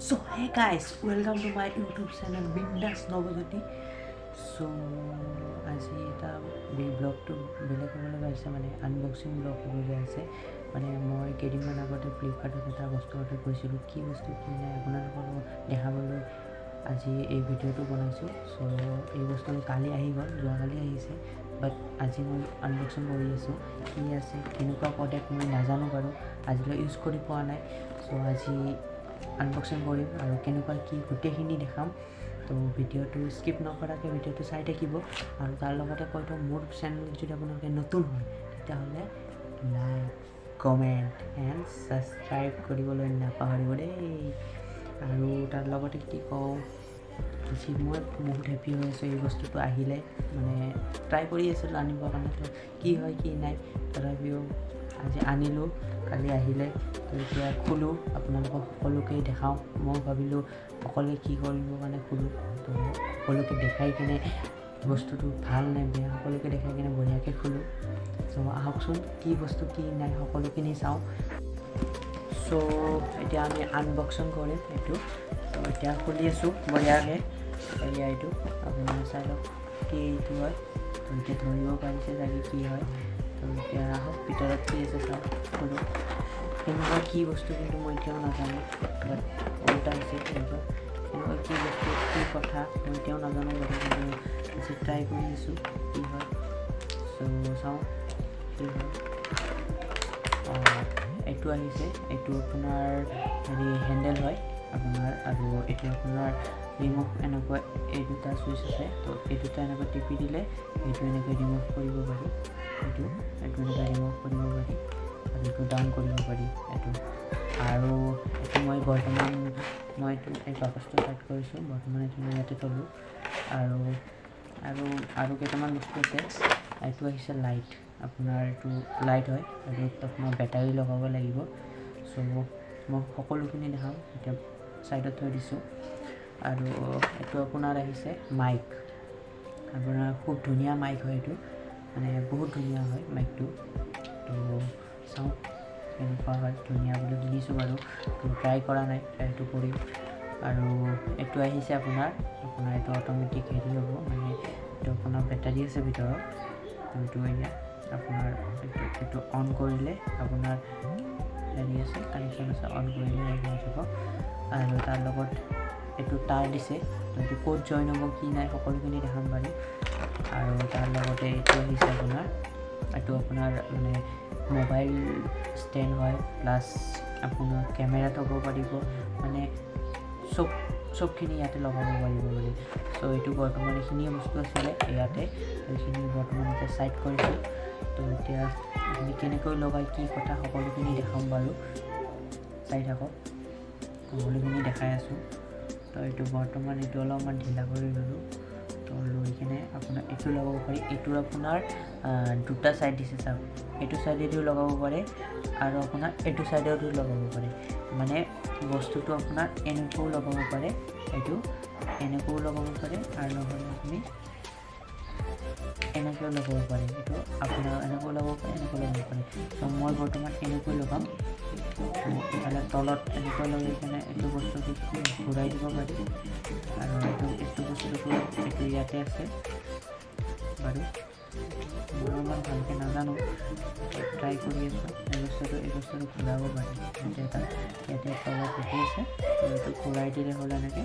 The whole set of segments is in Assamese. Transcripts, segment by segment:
So hey guys, welcome to my YouTube channel Bindas Nabajyoti. So আজি এটা ব্লগটো বেলেগ হ'বলৈ গাইছে, মানে আনবক্সিং ব্লগ হ'ব গৈ আছে। মানে মই কেইদিনমান আগতে ফ্লিপকাৰ্টত এটা বস্তু অৰ্ডাৰ কৰিছিলোঁ, কি বস্তু কি নাই আপোনালোকক দেখাবলৈ আজি এই ভিডিঅ'টো বনাইছোঁ। চ' এই বস্তুটো কালি আহি গ'ল, যোৱাকালি আহিছে, বাট আজি মই আনবক্সিং কৰি আছোঁ। কি আছে কেনেকুৱা প্ৰডাক্ট মই নাজানো বাৰু, আজিলৈ ইউজ কৰি পোৱা নাই। চ' আজি আনবক্সিং কৰিম আৰু কেনেকুৱা কি গোটেইখিনি দেখাম। তো ভিডিঅ'টো স্কিপ নকৰাকৈ ভিডিঅ'টো চাই থাকিব। আৰু তাৰ লগতে কৈ থওঁ, মোৰ চেনেলত যদি আপোনালোকে নতুন হয় তেতিয়াহ'লে লাইক, কমেণ্ট এণ্ড ছাবস্ক্ৰাইব কৰিবলৈ নাপাহৰিব দেই। আৰু তাৰ লগতে কি কওঁ, আজি মই বহুত হেপী হৈ আছোঁ এই বস্তুটো আহিলে। মানে ট্ৰাই কৰি আছিলোঁ আনিবৰ কাৰণে, তো কি হয় কি নাই, তথাপিও আজি আনিলোঁ, কালি আহিলে। তো এতিয়া খোলোঁ, আপোনালোকক সকলোকে দেখাওঁ। মই ভাবিলোঁ সকলোৱে কি কৰিব কাৰণে খোলোঁ, তো সকলোকে দেখাই কিনে বস্তুটো ভাল নে বেয়া সকলোকে দেখাই কিনে বঢ়িয়াকৈ খোলোঁ। চ' আহকচোন কি বস্তু কি নাই সকলোখিনি চাওঁ। চ' এতিয়া আমি আনবক্সিং কৰিম এইটো। ত' এতিয়া খুলি আছোঁ বঢ়িয়াকৈ। এয়া এইটো আপুনি চাই লওক কি এইটো হয়। তো এতিয়া ধৰিব পাৰিছে চাগে কি হয়। তো এতিয়া আহক ভিতৰত কি আছে চাওঁ, খোলোঁ। কেনেকুৱা কি বস্তু কিন্তু মই এতিয়াও নাজানো, বাট ওলোটা হৈছে কিন্তু কেনেকুৱা কি বস্তু কি কথা মই এতিয়াও নাজানো বাৰু, কিন্তু আজি ট্ৰাই কৰি আছোঁ কি হয়। চ' চাওঁ কি হয়। এইটো আহিছে, এইটো আপোনাৰ হেৰি হেণ্ডেল হয় আপোনাৰ, আৰু এইটো আপোনাৰ ৰিমুভ, এনেকুৱা এই দুটা চুইচ আছে। তো এই দুটা এনেকৈ টিপি দিলে এইটো এনেকৈ ৰিমুভ কৰিব পাৰি, এইটো এইটো এনেকৈ ৰিমুভ কৰিব পাৰি, আৰু এইটো ডাউন কৰিব পাৰি এইটো। আৰু এইটো মই বৰ্তমান মই এইটো এই বাকচটো চাইড কৰিছোঁ, বৰ্তমান এইটো মই ইয়াতে থ'লোঁ। আৰু আৰু আৰু কেইটামান বস্তু আছে। এইটো আহিছে লাইট, আপোনাৰ এইটো লাইট হয়, এইটোত আপোনাৰ বেটাৰী লগাব লাগিব। চ' মই সকলোখিনি দেখাম, এতিয়া ছাইডত থৈ দিছোঁ। আৰু এইটো আপোনাৰ আহিছে মাইক, আপোনাৰ খুব ধুনীয়া মাইক হয় এইটো, মানে বহুত ধুনীয়া হয় মাইকটো। তো চাওঁ কেনেকুৱা হয়, ধুনীয়া বুলি শুনিছোঁ বাৰু, তো ট্ৰাই কৰা নাই, ট্ৰাইটো কৰিম। আৰু এইটো আহিছে আপোনাৰ, আপোনাৰ এইটো অট'মেটিক হেৰি হ'ব, মানে এইটো আপোনাৰ বেটাৰী আছে ভিতৰত। তো এইটো এয়া আপোনাৰ এইটো এইটো অন কৰিলে আপোনাৰ হেৰি আছে, কানেকশ্যন আছে, অন কৰিলে হেৰি হৈ যাব। আৰু তাৰ লগত এইটো তাঁৰ দিছে, তো এইটো ক'ত জইন হ'ব কি নাই সকলোখিনি দেখাম বাৰু। আৰু তাৰ লগতে এইটো আহিছে আপোনাৰ, এইটো আপোনাৰ মানে মোবাইল ষ্টেণ্ড হয়, প্লাছ আপোনাৰ কেমেৰা থ'ব পাৰিব, মানে চবখিনি ইয়াতে লগাব পাৰিব মানে। চ' এইটো বৰ্তমান এইখিনিয়ে বস্তু আছিলে ইয়াতে, এইখিনি বৰ্তমান এতিয়া ছাইড কৰিছোঁ। তো এতিয়া এইখিনি কেনেকৈ লগাই কি কথা সকলোখিনি দেখাম বাৰু, চাই থাকক, সকলোখিনি দেখাই আছোঁ। তো এইটো বৰ্তমান এইটো অলপমান ঢিলা কৰি ল'লোঁ। তো লৈ কিনে আপোনাৰ এইটো লগাব পাৰি, এইটোৰ আপোনাৰ দুটা ছাইড দিছে চাওক, এইটো ছাইডেদিও লগাব পাৰে আৰু আপোনাৰ এইটো ছাইডেদিও লগাব পাৰে। মানে বস্তুটো আপোনাৰ এনেকৈও লগাব পাৰে, এইটো এনেকৈও লগাব পাৰে, আৰু নহ'লে আপুনি এনেকৈও লগাব পাৰে, এইটো আপোনাৰ এনেকৈও লগাব পাৰে, এনেকৈ লগাব পাৰে। ত' মই বৰ্তমান এনেকৈ লগাম। এইফালে তলত এনেকৈ লগাই কিনে এইটো বস্তুটো ঘূৰাই দিব পাৰি। আৰু এইটো এইটো বস্তুটো এইটো ইয়াতে আছে বাৰু, মই ইমান ভালকৈ নাজানো, ট্ৰাই কৰি আছোঁ। এই বস্তুটো ঘূৰাব পাৰি, ইয়াতে এটা ইয়াতে তলত ৰখি আছে। তো এইটো ঘূৰাই দিলে হ'ল, এনেকৈ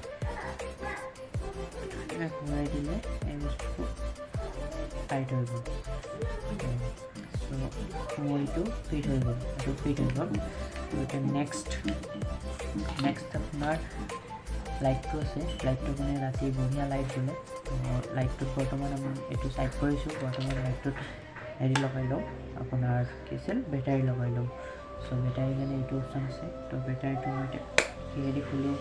ঘূৰাই দিলে এই বস্তুটো টাইট হৈ গ'ল। চ' মোৰ এইটো ফিট হৈ গ'ল, এইটো ফিট হৈ গ'ল। এতিয়া নেক্সট আপোনাৰ লাইটটো আছে, লাইটটো মানে ৰাতি বঢ়িয়া লাইট জ্বলে। তো লাইটটোত বৰ্তমান আমি এইটো চাইড কৰিছোঁ, বৰ্তমান লাইটটোত হেৰি লগাই লওঁ, আপোনাৰ কি আছিল বেটাৰী লগাই লওঁ। চ' বেটাৰী কাৰণে এইটো অপশ্যন আছে। তো বেটাৰীটো মই এতিয়া কিহেদি খোলোঁ,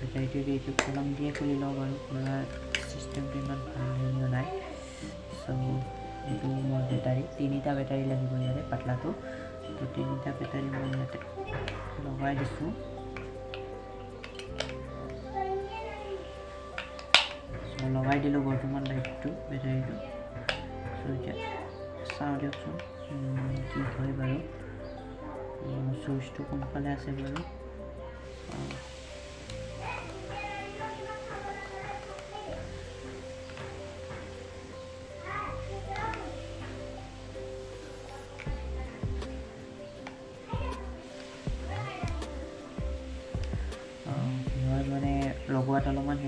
বেটাৰীটো এইটো কলম দিয়ে খুলি লওঁ বাৰু, খোলাৰ চিষ্টেমটো ইমান ভাল হেৰিও নাই। চ' এইটো মোৰ বেটাৰী, তিনিটা বেটাৰী লাগিব ইয়াৰে পাতলাটো। তো তিনিটা বেটাৰী মই ইয়াতে লগাই দিছোঁ। চ' লগাই দিলোঁ বৰ্তমান লাইটটো, বেটাৰীটো। চ' এতিয়া চাওঁ দিয়কচোন কি হয় বাৰু, চুইচটো কোনফালে আছে বাৰু।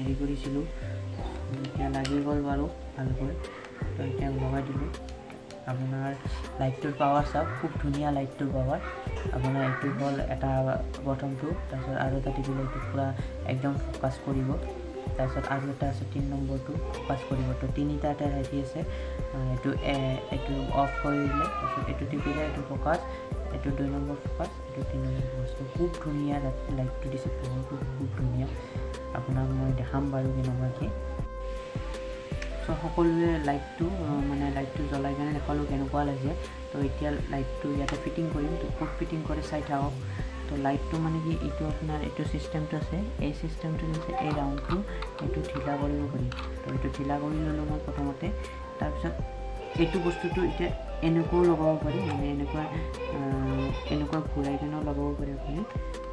হেৰি কৰিছিলোঁ, এতিয়া লাগি গ'ল বাৰু ভালকৈ। তো এতিয়া লগাই দিলোঁ। আপোনাৰ লাইটটোৰ পাৱাৰ চাওক, খুব ধুনীয়া লাইটটোৰ পাৱাৰ। আপোনাৰ এইটো হ'ল এটা প্ৰথমটো, তাৰপিছত আৰু এটা টিপিলে এইটো পূৰা একদম ফ'কাছ কৰিব। তাৰপিছত আৰু এটা আছে 3 নম্বৰটো ফ'কাছ কৰিব। তো তিনিটা এটা হেৰি আছে, এইটো এইটো অফ কৰি দিলে, তাৰপিছত এইটো টিপিলে এইটো ফ'কাছ, এইটো 2 নম্বৰ ফ'কাছ, এইটো 3 নম্বৰ ফ'কাছ। তো খুব ধুনীয়া লাইটটো দিছে, পোহৰটো খুব ধুনীয়া। আপোনাক মই দেখাম বাৰু কেনেকুৱা কি। চ' সকলোৱে লাইটটো মানে লাইটটো জ্বলাই কেনে দেখালোঁ কেনেকুৱা লাগিছে। তো এতিয়া লাইটটো ইয়াতে ফিটিং কৰিম, তো ক'ত ফিটিং কৰে চাই থাকক। তো লাইটটো মানে কি, এইটো আপোনাৰ এইটো চিষ্টেমটো আছে, এই চিষ্টেমটো হৈছে এই ৰাউণ্ডটো, এইটো ঢিলা কৰিব পাৰি। তো এইটো ঢিলা কৰি ল'লোঁ মই প্ৰথমতে। তাৰপিছত এইটো বস্তুটো এতিয়া এনেকুৱাও লগাব পাৰি, মানে এনেকুৱা এনেকুৱা ঘূৰাই কেনেও লগাব পাৰি, আপুনি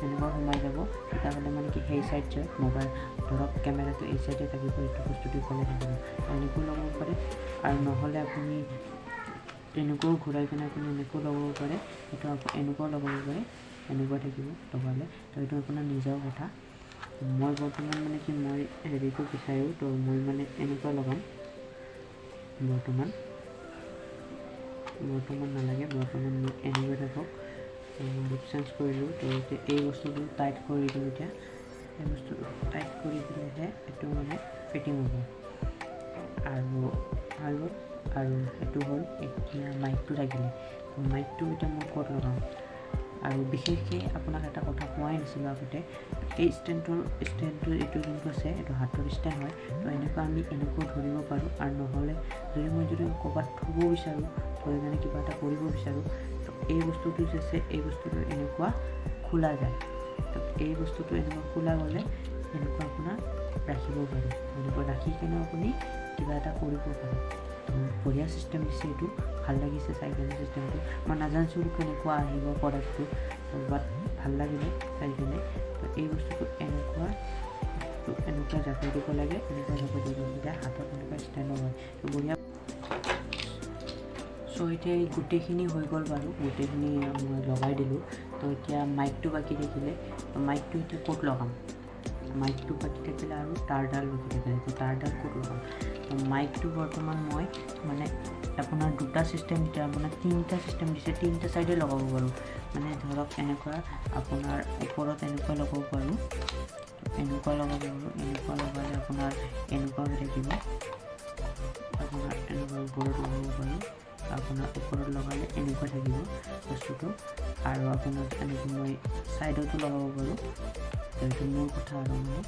এনেকুৱা সোমাই যাব। তেতিয়াহ'লে মানে কি সেই চাইড যায় মোবাইল, ধৰক কেমেৰাটো এই চাইডে থাকিব, এইটো বস্তুটো ইফালে থাকিব, এনেকুৱাও লগাব পাৰে। আৰু নহ'লে আপুনি এনেকুৱাও ঘূৰাই কেনে আপুনি এনেকুৱাও লগাব পাৰে, এইটো এনেকুৱাও লগাব পাৰে, এনেকুৱা থাকিব লগালে। তো এইটো আপোনাৰ নিজৰ কথা। মই বৰ্তমান মানে কি মই হেৰিটো বিচাৰোঁ, তো মই মানে এনেকুৱা লগাম বৰ্তমান। বৰ্তমান নালাগে, বৰ্তমান মই এনেকৈ থাকক। অলপ চেঞ্জ কৰিলোঁ। তো এতিয়া এই বস্তুটো টাইট কৰি দিওঁ। এতিয়া এই বস্তুটো টাইট কৰি দিলেহে এইটো মানে ফিটিং হ'ব আৰু হৈ গ'ল। আৰু সেইটো হ'ল। এতিয়া মাইকটো থাকিলে, তো মাইকটো এতিয়া মই ক'ত লগাম? আৰু বিশেষকৈ আপোনাক এটা কথা কোৱাই নাছিলোঁ আগতে, এই ষ্টেণ্ডটো এইটো যোনটো আছে এইটো হাতৰ ষ্টেণ্ড হয়। তো এনেকুৱা আমি এনেকুৱাও ধৰিব পাৰোঁ, আৰু নহ'লে যদি মই যদি ক'ৰবাত থ'ব বিচাৰোঁ, থৈ কেনে কিবা এটা কৰিব বিচাৰোঁ, তো এই বস্তুটো যে আছে এই বস্তুটো এনেকুৱা খোলা যায়। তো এই বস্তুটো এনেকুৱা খোলা গ'লে এনেকুৱা আপোনাৰ ৰাখিব পাৰে, এনেকুৱা ৰাখি কেনে আপুনি কিবা এটা কৰিব পাৰে। তো বঢ়িয়া চিষ্টেম দিছে, এইটো ভাল লাগিছে চাই কেনে চিষ্টেমটো। মই নাজানিছিলোঁ কেনেকুৱা আহিব প্ৰডাক্টটো, বাট ভাল লাগিলে চাই কেনে। তো এই বস্তুটো এনেকুৱা এনেকুৱা জাপি দিব লাগে, এনেকুৱা জাপি দিব লাগে, তেতিয়া হাতত এনেকুৱা ষ্টেণ্ডো হয়। তো বঢ়িয়া। চ' এতিয়া এই গোটেইখিনি হৈ গ'ল বাৰু, গোটেইখিনি মই লগাই দিলোঁ। তো এতিয়া মাইকটো বাকী থাকিলে, তো মাইকটো এতিয়া ক'ত লগাম? মাইকটো বাকী থাকিলে আৰু তাঁৰডাল বাকী থাকিলে, তো তাঁৰডাল ক'ত লগাম? তো মাইকটো বৰ্তমান মই মানে আপোনাৰ দুটা চিষ্টেম, এতিয়া আপোনাৰ তিনিটা চিষ্টেম দিছে, তিনিটা চাইডে লগাব পাৰোঁ। মানে ধৰক এনেকুৱা আপোনাৰ ওপৰত এনেকুৱা লগাব পাৰোঁ, এনেকুৱা লগাব পাৰোঁ, এনেকুৱা লগালে আপোনাৰ এনেকুৱা হৈ থাকিব, আপোনাৰ এনেকুৱা ওপৰত লগাব পাৰোঁ, আপোনাৰ ওপৰত লগালে এনেকুৱা থাকিব বস্তুটো। আৰু আপোনাৰ এনেকৈ মই ছাইডতো লগাব পাৰোঁ, এইটো মোৰ কথা আৰু মানে।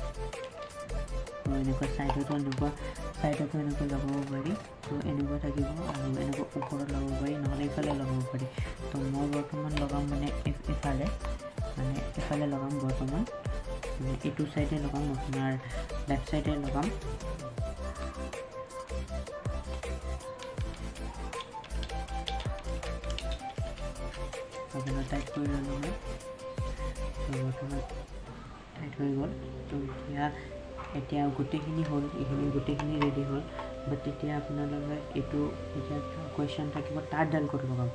তো এনেকুৱা ছাইডতো এনেকুৱা ছাইডতো এনেকৈ লগাব পাৰি। তো এনেকুৱা থাকিব আৰু এনেকুৱা ওপৰত লগাব পাৰি, নহ'লে ইফালে লগাব পাৰি। তো মই বৰ্তমান লগাম মানে ইফালে, মানে ইফালে লগাম বৰ্তমান, মানে এইটো চাইডে লগাম, আপোনাৰ লেফ্ট চাইডে লগাম। আপোনাৰ টাইট কৰি ল'লোঁ মই, তো বৰ্তমান টাইট হৈ গ'ল। তো এতিয়া এতিয়া গোটেইখিনি হ'ল, এইখিনি গোটেইখিনি ৰেডি হ'ল। বাট এতিয়া আপোনালোকে এইটো এতিয়া কুৱেশ্যন থাকিব, তাঁৰডাল ক'ত লগাম?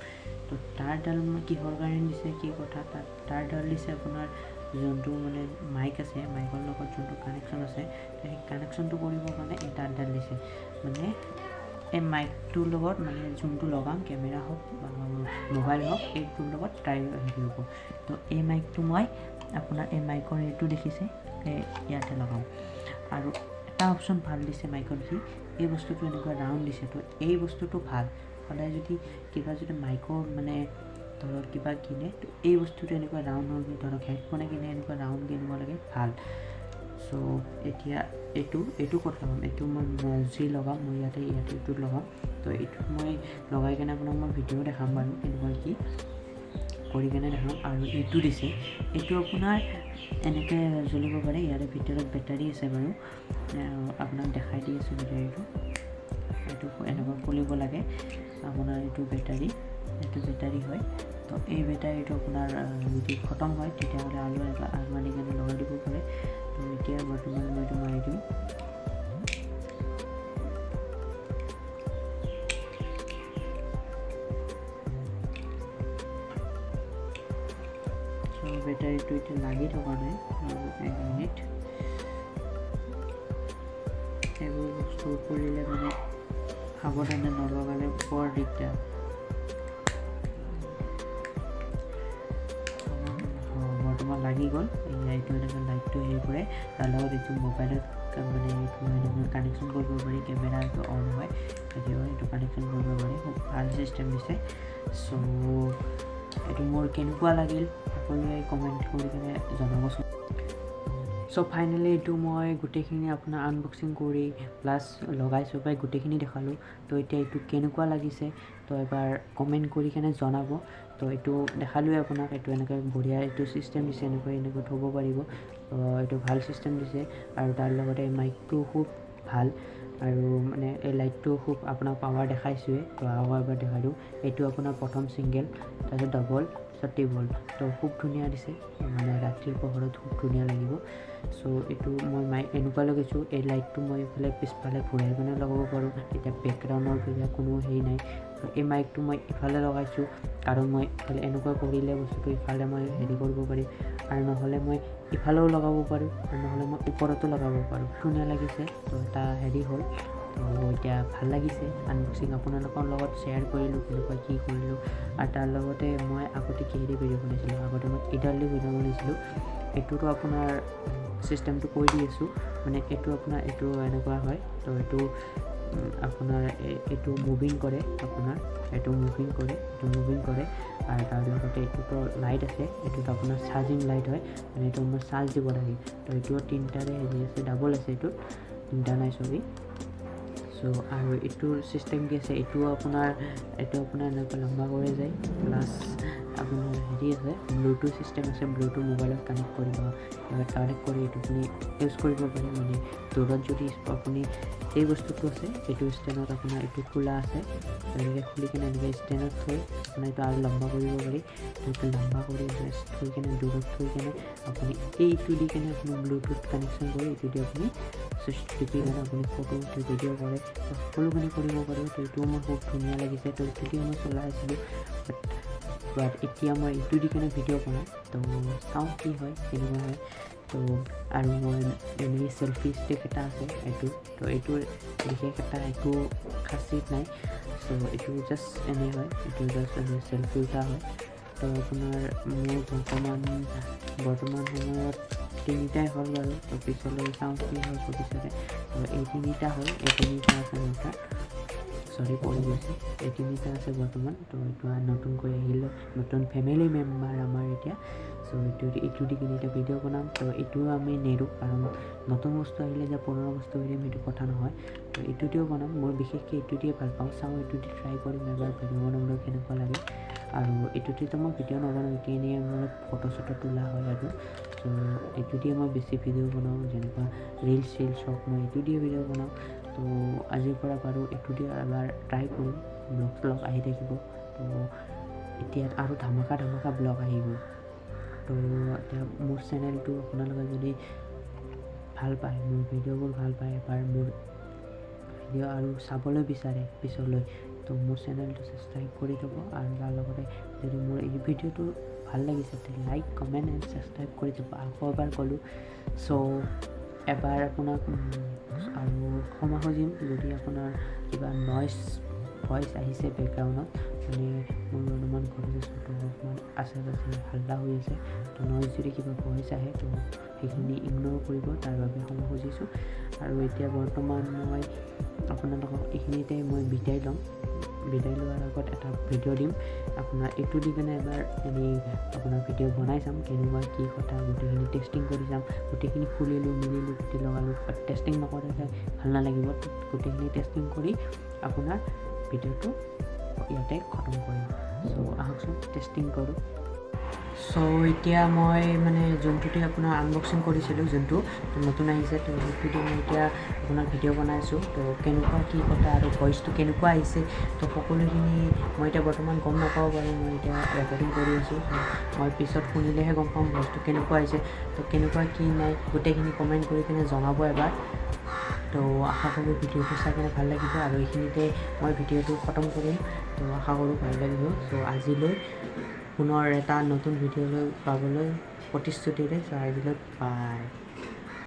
তো তাঁৰডাল মই কিহৰ কাৰণে দিছে, কি কথা? তাত তাঁৰডাল দিছে আপোনাৰ যোনটো মানে মাইক আছে, মাইকৰ লগত যোনটো কানেকশ্যন আছে, সেই কানেকশ্যনটো কৰিবৰ কাৰণে এই তাঁৰডাল দিছে। মানে এই মাইকটোৰ লগত মানে যোনটো লগাম, কেমেৰা হওক বা মোবাইল হওক, এইটোৰ লগত ট্ৰাই হেৰি হ'ব। তো এই মাইকটো মই আপোনাৰ এই মাইকৰ এইটো দেখিছে, এই ইয়াতে লগাম। আৰু এটা অপশ্যন ভাল দিছে মাইকৰ, কি এই বস্তুটো এনেকুৱা ৰাউণ্ড দিছে। তো এই বস্তুটো ভাল, সদায় যদি কিবা যদি মাইকৰ মানে ধৰক কিবা কিনে, তো এই বস্তুটো এনেকুৱা ৰাউণ্ড হ'ল, ধৰক হেডফোনে কিনে এনেকুৱা ৰাউণ্ড কিনিব লাগে, ভাল। চ' এতিয়া এইটো এইটো ক'ত লগাম? এইটো মই যি লগাম মই ইয়াতে ইয়াতে এইটোত লগাম। তো এইটোত মই লগাই কেনে আপোনাক মই ভিডিঅ' দেখাম বাৰু, কেনেকুৱা কি কৰি কেনে দেখাম। আৰু এইটো দিছে, এইটো আপোনাৰ এনেকৈ জ্বলিব পাৰে, ইয়াৰে ভিতৰত বেটাৰী আছে বাৰু, আপোনাক দেখাই দি আছোঁ বেটাৰীটো। এইটো এনেকুৱা খুলিব লাগে, আপোনাৰ এইটো বেটাৰী, এইটো বেটাৰী হয়। তো এই বেটাৰীটো আপোনাৰ যদি খতম হয় তেতিয়াহ'লে আৰু আৰু আনি কেনে লগাই দিব পাৰে। তো এতিয়া বৰ্তমান মই এইটো মাৰি দিওঁ। বেটাৰীটো এতিয়া লাগি থকা নাই, এক মিনিট। বস্তু খুলিলে মানে সাৱধানে নলগালে বৰ দিগদাৰ। বৰ্তমান লাগি গ'ল। এইটো এনেকৈ লাইটটো হেৰি কৰে, তাৰ লগত এইটো মোবাইলত মানে এইটো এনেকৈ কানেকশ্যন কৰিব পাৰি, কেমেৰা এইটো অন হয়, হেৰি হয়, এইটো কানেকশ্যন কৰিব পাৰি। খুব ভাল চিষ্টেম দিছে। চ' এইটো মোৰ কেনেকুৱা লাগিল সকলোৱে কমেণ্ট কৰি কিনে জনাবচোন। চ' ফাইনেলি এইটো মই গোটেইখিনি আপোনাৰ আনবক্সিং কৰি প্লাছ লগাই চগাই গোটেইখিনি দেখালোঁ। তো এতিয়া এইটো কেনেকুৱা লাগিছে তো এবাৰ কমেণ্ট কৰি কেনে জনাব। তো এইটো দেখালোৱে আপোনাক, এইটো এনেকৈ বঢ়িয়া এইটো চিষ্টেম দিছে, এনেকৈ এনেকৈ থ'ব পাৰিব। তো এইটো ভাল চিষ্টেম দিছে। আৰু তাৰ লগতে মাইকটো খুব ভাল, আৰু মানে এই লাইটটো খুব আপোনাক পাৱাৰ দেখাইছোঁৱে। তো আকৌ এবাৰ দেখাই দিওঁ, এইটো আপোনাৰ প্ৰথম ছিংগেল, তাৰপিছত ডাবল, তাৰপিছত ট্ৰিবল। তো খুব ধুনীয়া দিছে, মানে ৰাতিৰ পোহৰত খুব ধুনীয়া লাগিব। চ' এইটো মই মাইক এনেকুৱা লগাইছোঁ, এই লাইটটো মই এইফালে পিছফালে ঘূৰাই পিনে লগাব পাৰোঁ, তেতিয়া বেকগ্ৰাউণ্ডৰ তেতিয়া কোনো হেৰি নাই। এই মাইকটো মই ইফালে লগাইছোঁ, কাৰণ মই ইফালে এনেকুৱা কৰিলে বস্তুটো ইফালে মই হেৰি কৰিব পাৰিম, আৰু নহ'লে মই ইফালেও লগাব পাৰোঁ, আৰু নহ'লে মই ওপৰতো লগাব পাৰোঁ। ধুনীয়া লাগিছে। তো এটা হেৰি হ'ল, তো এতিয়া ভাল লাগিছে আনবক্সিং আপোনালোকৰ লগত শ্বেয়াৰ কৰিলোঁ, কেনেকুৱা কি কৰিলোঁ। আৰু তাৰ লগতে মই আগতে কিহেদি ভিডিঅ' বনাইছিলোঁ, আগতে মই এইডাল দি ভিডিঅ' বনাইছিলোঁ। এইটোতো আপোনাৰ চিষ্টেমটো কৈ দি আছোঁ, মানে এইটো আপোনাৰ এইটো এনেকুৱা হয়। তো এইটো আপোনাৰ এইটো মুভিং কৰে, আপোনাৰ এইটো মুভিং কৰে, এইটো মুভিং কৰে। আৰু তাৰ লগতে এইটোতো লাইট আছে, এইটোত আপোনাৰ চাৰ্জিং লাইট হয়, মানে এইটো আমাৰ চাৰ্জ দিব লাগে। তো এইটো তিনিটাৰে হেৰি আছে, ডাবল আছে, এইটোত তিনিটা নাই, চৰি। চ' আৰু এইটোৰ চিষ্টেম কি আছে, এইটো আপোনাৰ এইটো আপোনাৰ এনেকুৱা লম্বা কৰি যায়, প্লাছ আপোনাৰ হেৰি আছে, ব্লুটুথ চিষ্টেম আছে, ব্লুটুথ মোবাইলত কানেক্ট কৰিব, কানেক্ট কৰি এইটো আপুনি ইউজ কৰিব পাৰে। মানে দূৰত যদি আপুনি এই বস্তুটো আছে, এইটো ষ্টেণ্ডত আপোনাৰ এইটো খোলা আছে, এনেকৈ খুলি কিনে এনেকৈ ষ্টেণ্ডত থৈ আপোনাৰ এইটো আৰু লম্বা কৰিব পাৰি। এইটো লম্বা কৰি জাষ্ট থৈ কিনে দূৰত থৈ কিনে আপুনি এইটো দি কিনে আপুনি ব্লুটুথ কানেকশ্যন কৰি এইটো দি আপুনি চুইচ টিপি কিনে আপুনি ফটো উঠি ভিডিঅ' কৰে, তো সকলোখিনি কৰিব পাৰিব। তো এইটোও মোৰ খুব ধুনীয়া লাগিছে। তো এইটো দি মই চলাই আছিলোঁ, বাট এতিয়া মই এইটো দি কিনে ভিডিঅ' বনাওঁ। তো চাওঁ কি হয়, কেনেকুৱা হয়। তো আৰু মই এনেই চেলফি ষ্টিক এটা আছে এইটো, তো এইটোৰ বিশেষ এটা একো খাচিয়ত নাই। চ' এইটো জাষ্ট এনেই হয়, এইটো জাষ্ট এনেই চেলফি উঠা হয়। তো আপোনাৰ মোৰ বৰ্তমান সময়ত তিনিটাই হ'ল বাৰু। তো পিছলৈ চাওঁ কি হয় ভৱিষ্যতে। তো এই তিনিটা হ'ল, এই তিনিটা আছে মোৰ তাত, চৰি পৰি গৈছে, এই তিনিটা আছে বৰ্তমান। তো এইটো নতুনকৈ আহিল, নতুন ফেমিলি মেম্বাৰ আমাৰ এতিয়া। চ' এইটো দি কিনে এতিয়া ভিডিঅ' বনাম। তো এইটোও আমি নেৰোঁ, কাৰণ নতুন বস্তু আহিলে যে পুৰণা বস্তু এৰিম সেইটো কথা নহয়। তো এইটো দিও বনাম, মই বিশেষকৈ এইটো দিয়ে ভাল পাওঁ। চাওঁ এইটো দি ট্ৰাই কৰিম এবাৰ ভিডিঅ' বনাবলৈ কেনেকুৱা লাগে। আৰু এইটো দিতো মই ভিডিঅ' নবনাওঁ, এইটো এনেই অলপ ফটো চটো তোলা হয় আৰু। চ' এইটো দিয়ে মই বেছি ভিডিঅ' বনাওঁ, যেনেকুৱা ৰিলচ চিলছ হওক মই এইটো দিয়ে ভিডিঅ' বনাওঁ। তো আজিৰ পৰা বাৰু এইটো দিয়ে এবাৰ ট্ৰাই কৰিম, ব্লগ শ্লগ আহি থাকিব। তো এতিয়া আৰু ধামাকা ধামাকা ব্লগ আহিব। তো এতিয়া মোৰ চেনেলটো আপোনালোকে যদি ভাল পায়, মোৰ ভিডিঅ'বোৰ ভাল পায়, এবাৰ মোৰ ভিডিঅ' আৰু চাবলৈ বিচাৰে পিছলৈ, তো মোৰ চেনেলটো ছাবস্ক্ৰাইব কৰি থ'ব। আৰু তাৰ লগতে যদি মোৰ এই ভিডিঅ'টো ভাল লাগিছে তে লাইক, কমেণ্ট এণ্ড ছাবস্ক্ৰাইব কৰি থ'ব। আকৌ এবাৰ ক'লোঁ। চ' এবাৰ আপোনাক আৰু ক্ষমা খুজিম যদি আপোনাৰ কিবা নইজ ভইচ আহিছে বেকগ্ৰাউণ্ডত, মানে মই বৰ্তমান ঘৰত আছোঁ, তো অকণমান আশে পাশে হাল্লা হৈ আছে, তো নইজ যদি কিবা ভইচ আহে তো সেইখিনি ইগন'ৰ কৰিব, তাৰ বাবে ক্ষমা খুজিছোঁ। আৰু এতিয়া বৰ্তমান মই আপোনালোকক এইখিনিতে মই বিদায় ল'ম। বিদায় লোৱাৰ আগত এটা ভিডিঅ' দিম আপোনাৰ, এইটো দি কেনে এবাৰ এনেই আপোনাৰ ভিডিঅ' বনাই চাম কেনেকুৱা কি কথা, গোটেইখিনি টেষ্টিং কৰি চাম। গোটেইখিনি খুলিলোঁ মেলিলোঁ গোটেই লগালোঁ, বাট টেষ্টিং নকৰাকৈ ভাল নালাগিব। গোটেইখিনি টেষ্টিং কৰি আপোনাৰ ভিডিঅ'টো ইয়াতে খতম কৰিম। চ' আহকচোন টেষ্টিং কৰোঁ। চ' এতিয়া মই মানে যোনটোতে আপোনাৰ আনবক্সিং কৰিছিলোঁ, যোনটো নতুন আহিছে, তো সেইটো দি মই এতিয়া আপোনাৰ ভিডিঅ' বনাই আছোঁ। তো কেনেকুৱা কি কথা আৰু ভইচটো কেনেকুৱা আহিছে, তো সকলোখিনি মই এতিয়া বৰ্তমান গম নাপাওঁ বাৰু, মই এতিয়া ৰেকৰ্ডিং কৰি আছোঁ, মই পিছত শুনিলেহে গম পাম ভইচটো কেনেকুৱা আহিছে। তো কেনেকুৱা কি নাই গোটেইখিনি কমেণ্ট কৰি কিনে জনাব এবাৰ। তো আশা কৰোঁ ভিডিঅ'টো চাই কিনে ভাল লাগিব। আৰু এইখিনিতে মই ভিডিঅ'টো খতম কৰিম। তো আশা কৰোঁ ভাল লাগিব। চ' আজিলৈ পুনৰ এটা নতুন ভিডিঅ'লৈ পাবলৈ প্ৰতিশ্ৰুতিৰে আজিলৈ বাই।